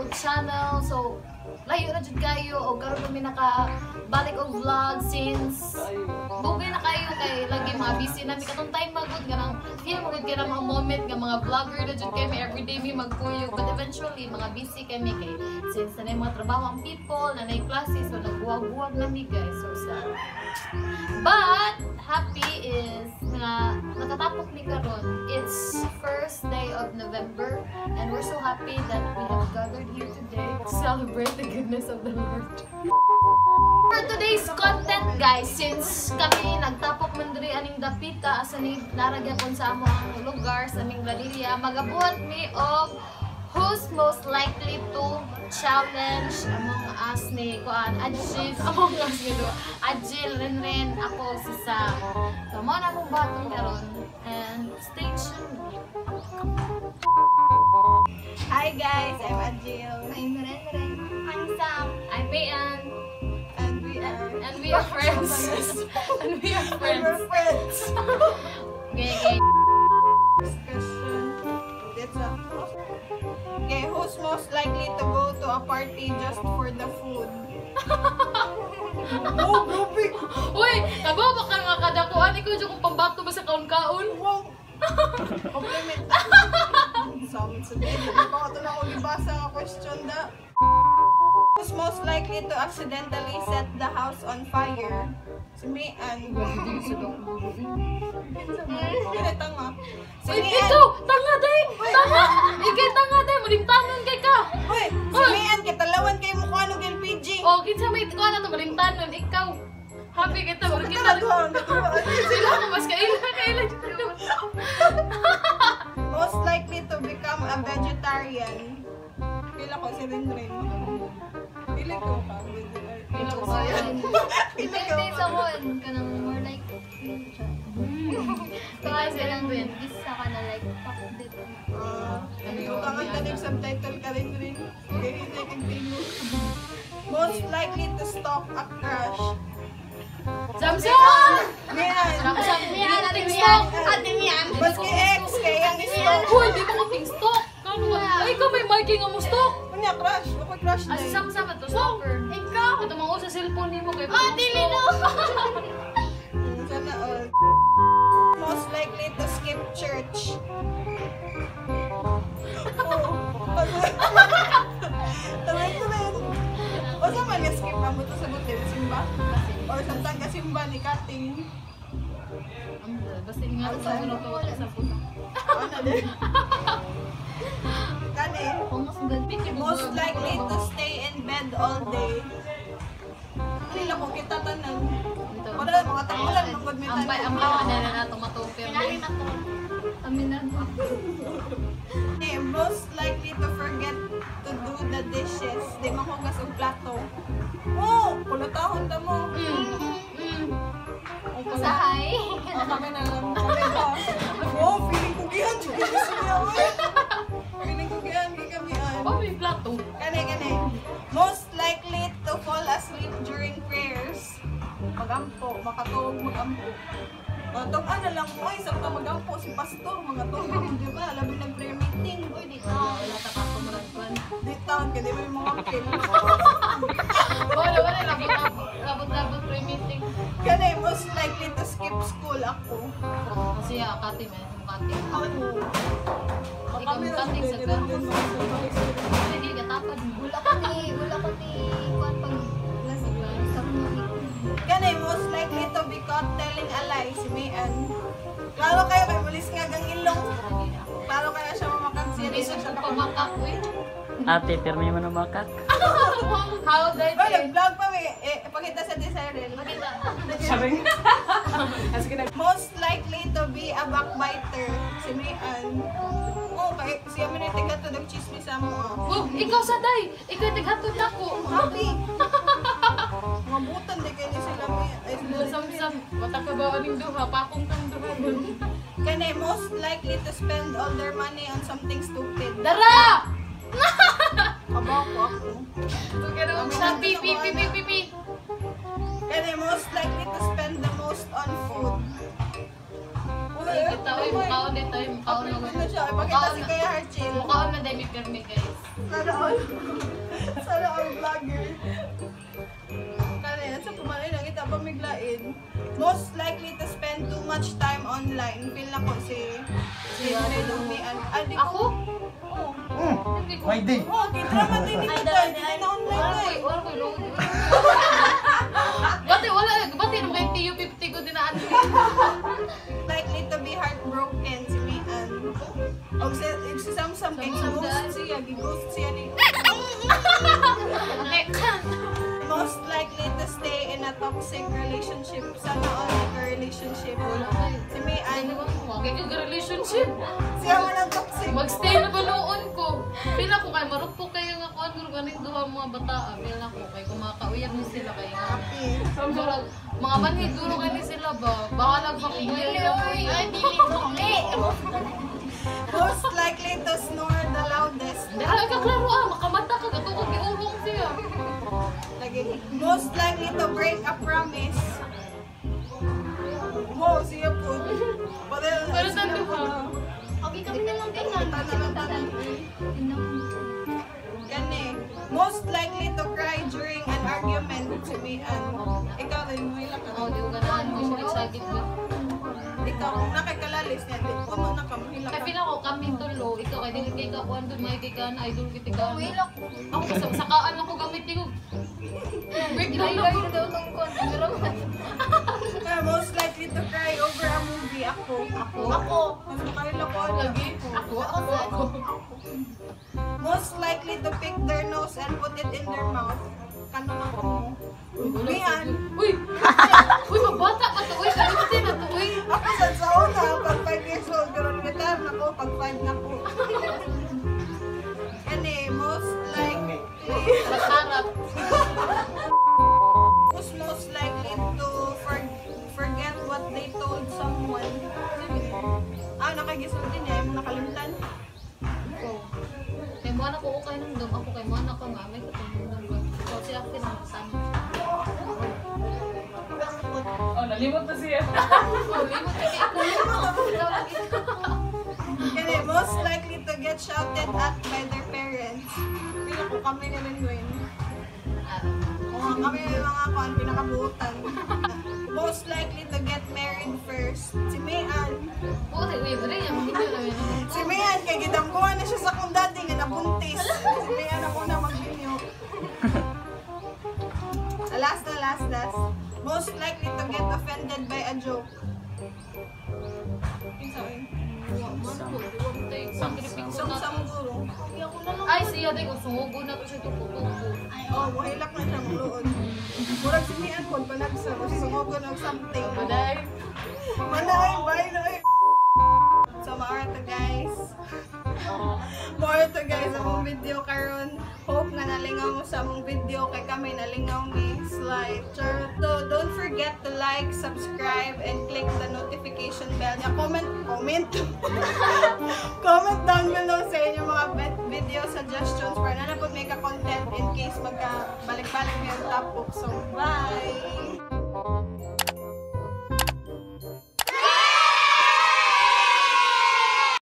our channel. So, layo na jud kayo o karon kami naka balik og vlog since dugay na kayo kay lagi mga busy na mi katong time magud nga nang feel magud kay na mga moment nga mga vlogger na jud kami, everyday mi magkuyog, but eventually mga busy kami kay since na mga trabaho ang people na nay klase, so nagbuwag-buwag na mi, guys. So sad, but happy is nga nakatapok mi karon. It's first day of November and we're so happy that we have gathered here today to celebrate the goodness of the Lord. For today's content, guys, since kami nagtapok man diri aning dapita asa ni nara gyapon sa amo ang lugar sa aming Gladilla, magabuhat mi og who's most likely to challenge among us ni kuan Ajil, among us ni do Ajil, Renren, ako, si Sam. So mo na akong batong karon and stay tuned. Hi guys, I'm Ajil. I'm Renren. I'm Sam. I'm Bayan. And we are And we are friends. And we are And friends. We're friends. Okay. Next question. That's a Okay, who's most likely to go to a party just for the food? Oh, grabe! Uy, kabaw ba ka nga kadakuan? Ikaw dyan kung pambato ba sa kaon-kaon? Wow! Compliment. Some sa di ba ito na ako gibasa nga question da. Who's most likely to accidentally set the house on fire? Si Mian. Kaya tanga. Si Uy, Mian. ikaw! Tanga, day! Tanga! Ikay tanga, day! Malimtanon kay ka! Uy, si Mian, kitalawan kay mukha ng LPG. O, kinsa may kuha na to, malimtanon, ikaw! Happy kita, So, murag kita kita. Sila ko mas kaila, kaila. Most likely to become a vegetarian. Pila ko si Rinrin. Pila ko ka vegetarian. Pila ko siya. Pila ko. Depende sa kon. Kanang more like Pila si Rinrin. Bisa ka na like pakdit. Ah, butangan ka ng subtitle ka rin rin. Kaya hindi kang tingog. Most likely to stalk a crush. Samsung! Mian. Samsung, Mian, Ate ting Mian. stalk! Ate Mian. Maski ex, kaya ang stalk. Uy, di ba ko ting stalk? Kano ka? Ay, ikaw may marking nga mo stalk! Unya, crush. Ako crush Ah, na si eh. Samsam to, stalker. Ikaw! Ito mga sa cellphone nimo kay Ah, dili no! Sana all. Most likely to skip church. Oh. Tawag ko rin. O sa man nga skip ang buto sa buti, simba? Or samtang ka simba ni cutting. Basta nga sa ano to sa puno. Ano din? Kani, most likely to stay in bed all day. Kanila ko kita tanan. Wala mga tamulan manggod mi Ambay, tanan. ambay ka na na tumatupir. Pinali na to. Amin na. Eh, most likely to forget to do the dishes. Di mahugas og plato. Oh, kulutahon ta mo. Usahay. Ah, kami na lang. Kami na. Oh, feeling ko gihan. Jud kami siya, oy. Feeling ko gihan kay kami an. Oh, may plato. Kani, kani. Most likely to fall asleep during prayers. Magampo, makatuog magampo. Matong ano lang mo ay sakto magampo si pastor mga tuog, di ba? Labi nag prayer meeting. Uy, dito. Wala ta ka kumuragpan. Di taon ka di ba yung mga pil. Wala, wala. Labot, labot, labot, labot, pre-meeting. Kani, most likely to skip school ako. Kasi ah, kati, man. Kati. Ako. Ikaw, Kami kating sa na din mga sa Sige, gatapad mo. Wala ko ni kuan pag last sa Kani, most likely to be caught telling a lie, si Mayan. Klaro kayo kay mulis nga gang ilong. Klaro kaya siya mamakag Hindi serious sa siya. pamakak, uy. Ate, pirmi mo na makak. How did Oh, it? nag-vlog pa mi. Eh, pakita sa Desirel. Makita. Most likely to be a backbiter, si Mayan. Oh, kay siya man yung tiga to nag-chismis sa mo. Oh, ikaw sa day. Ikaw tighatod na ko. Happy. Mabutan di kayo ni sila mi. Ay, sila. Sam-sam, wata ka ba aning duha? Pakong kang duha dun. Kani, most likely to spend all their money on something stupid. Dara! Kabaw ko ako. Pero Shopee, P, P, P, P, P. Kani, most likely to spend the most on food. Ay, kita, Uy, mukaon din tayo, mukaon April na. na siya. Ipakita si Kuya Harchil. Mukaon na dahil may pirmi, guys. Sana all. Sana all vlogger. Kaya sa pumalay lang kita pamiglain. Most likely to spend too much time online. Feel na ko si Mian. Ah, di ko. Ako? Oo. Hindi ko. May day. Oh, kay drama din ni Ay, Kuya. dala Hindi na online Wala na ko, eh. wala ko load. Bati, wala. Bati, naman kay TU50 ko dinaan. Likely to be heartbroken si Mian. Og si Samsam kay Samsam ghost daan. siya, gi-ghost siya ni. Nek. Most likely to stay in a toxic relationship. Sana all like a relationship. Wala kayo. Si Mian, Ano ba? Wag kayo relationship. siya man ang toxic. Magstay na ba noon ko? Feel ako kay marupok kayo nga kuan guro ganing duha mga bataa. Feel ako kay kumakauyab ni sila kay nga. Happy. Murag, mga manhid duro kani sila ba? Bahala ba kung Dili, oy. Ay, dili ko. Eh, Most likely to snore the loudest. Hindi ka klaro ah, makamata ka gato ka giurong siya. Lagi. Most likely to break a promise. Mo, siya po. Pero saan di ba? Okay, kami na lang tingnan. Tanan, tanan. Gani. Most likely to cry during an argument. Si Mian. Ikaw rin, may ka. Oh, di ko ganahan mo siya nagsagit ko. Ikaw, kung nakikalalis niya, di ko mo nakamahila Kaya ka. feel ako kami tulo, ikaw kay dili kay ka kuan dun may kay ka na idol kiti ka. Uy, na. lak. Ako sa sakaan ako gamit ko. Breakdown Ay, na ay, daw tong kon. Pero Kaya most likely to cry over a movie. Ako. Ako. Ako. Mas makahila ko. Lagi. Ako, ako, ako. Most likely to pick their nose and put it in their mouth. Kano na ko mo? Mian. Uy! Uy, mabata pa to. Uy, kalimti na to. Uy! Ako sa una, pag 5 years old, pero limitar na ko, pag 5 na ko. Kani, most likely, Harap. Who's most likely to forget what they told someone? Ah, nakagisulti niya, yung nakalimtan. Kay mo na ko okay nung dam ako kay mo na ko nga may katong dam ko. So siya kinakasan. Oh, nalimot na siya. Oh, limot kay ako. Kani, most likely to get shouted at by their parents. Pila ko kami ni Renwin. Oo, kami yung mga kuan, pinakabuutan. Most likely to get married first. Si Mayan. Oh, uy, dre yang hindi na yun. Si Mayan, kay gidamguan na siya sa akong daddy nga nabuntis. Si Mayan ako na magbinyo. The last, the last, last. Most likely to get offended by a joke. Kinsa eh? Wa man ko, di wa man tayo Sam-sam. Sam-sam guro. Ako na lang. Ay, siya day kung sungugo na to siya tuko-tuko. Ay, Oh, muhilak na siya muluod. Murag si Mian po, panagsa. Kasi sungogon og something. Baday. Manay, bye na eh. So, maara to, guys. Maara to, guys, among video karon. Hope nga nalingaw mo sa among video kay kami nalingaw mi slide. Charot. So, don't forget to like, subscribe, and click the notification bell. Ya, comment, comment. Comment down below sa inyong mga video suggestions para na po may ka-content in case magka balik-balik yung topic. So, bye!